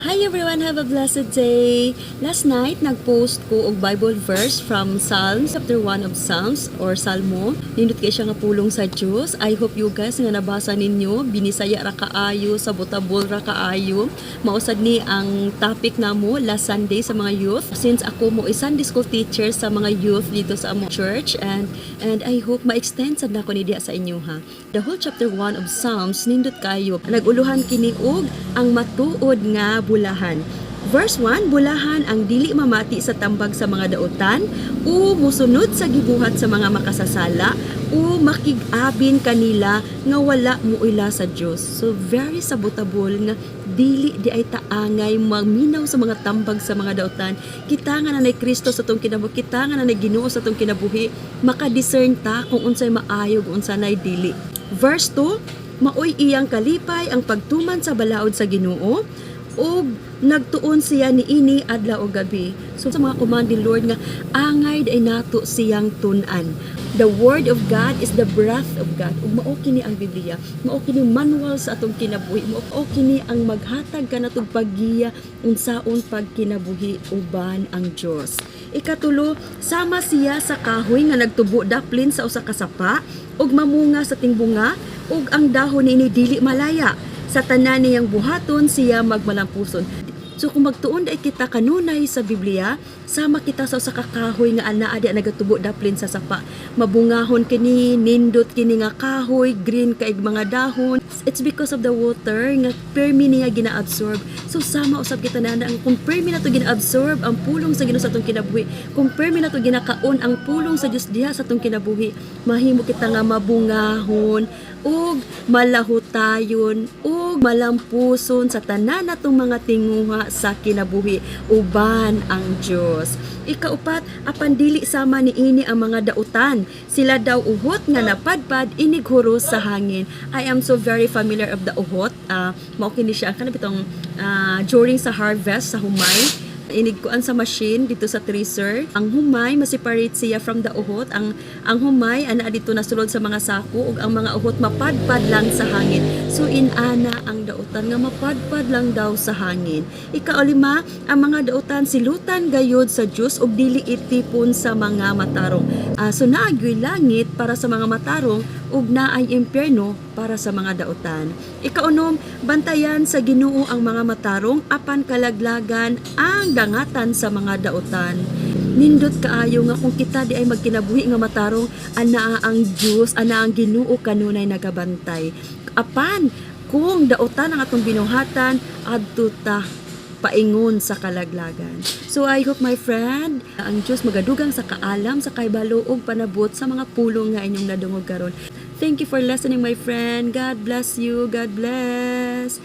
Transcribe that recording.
Hi everyone, have a blessed day. Last night, nag-post ko og Bible verse from Psalms, chapter 1 of Psalms or Salmo. Nindot kay siya nga pulong sa Dios. I hope you guys nga nabasa ninyo, binisaya ra kaayo, sabotabol ra kaayo. Mao sad ni ang topic namo last Sunday sa mga youth. Since ako mo is Sunday school teacher sa mga youth dito sa among church and I hope ma-extend sad nako ni diha sa inyo ha. The whole chapter 1 of Psalms, nindot kayo. Nag-uluhan kini og ang matuod nga bulahan. Verse 1, bulahan ang dili mamati sa tambag sa mga dautan o musunod sa gibuhat sa mga makasasala o makig-abin kanila nga wala muila sa Dios. So very sabotable nga dili di ay taangay maminaw sa mga tambag sa mga dautan. Kita nga nanay Kristo sa atong kinabuhi, kita nga nanay Ginoo sa atong kinabuhi, maka-discern ta kung unsay maayo ug unsa nay dili. Verse 2, maoy iyang kalipay ang pagtuman sa balaod sa Ginoo ug nagtuon siya niini adlaw ug gabi. So sa mga command ni Lord nga angay ay nato siyang tun-an. The word of God is the breath of God. Ug mao kini ang Biblia. Mao kini manual sa atong kinabuhi. Mao kini ang maghatag kanatong paggiya unsaon pagkinabuhi uban ang Dios. Ikatulo, sama siya sa kahoy nga nagtubo daplin sa usa ka sapa ug mamunga sa tingbunga ug ang dahon niini dili malaya. Sa tanan niyang buhaton siya magmalampuson. So kung magtuon ay kita kanunay sa Biblia, sama kita sa usa ka kahoy nga anaa di nagatubo daplin sa sapa. Mabungahon kini, nindot kini nga kahoy, green kaig mga dahon. It's because of the water nga permi niya gina-absorb. So sama usab kita na ang kung permi nato gina-absorb ang pulong sa Ginoo sa atong kinabuhi, kung permi nato ginakaon ang pulong sa Dios diha sa atong kinabuhi, mahimo kita nga mabungahon ug malahutayon ug malampuson sa tanan natong mga tinguha sa kinabuhi uban ang Dios. Ikaupat, apan dili sama niini ang mga dautan. Sila daw uhot nga napadpad inighuros sa hangin. I am so very familiar of the uhot. Mao kini siya kana bitong during sa harvest sa humay, inigkuan sa machine dito sa thresher. Ang humay ma-separate siya from the uhot. Ang humay ana dito nasulod sa mga sako ug ang mga uhot mapadpad lang sa hangin. So inana ang dautan nga mapadpad lang daw sa hangin. Ikaulima, ang mga dautan silutan gayod sa Dios ug dili itipon sa mga matarong. So naa gyoy langit para sa mga matarong ug naay impyerno para sa mga dautan. Ikaunom, bantayan sa Ginoo ang mga matarong apan kalaglagan ang dangatan sa mga dautan. Nindot kaayo nga kung kita di ay magkinabuhi nga matarong, anaa ang Dios, ana ang Ginoo kanunay nagabantay. Apan kung dautan ang atong binuhatan, adto ta paingon sa kalaglagan. So I hope, my friend, ang Diyos magadugang sa kaalam, sa kaibalo ug panabot sa mga pulong nga inyong nadungog karon. Thank you for listening, my friend. God bless you. God bless.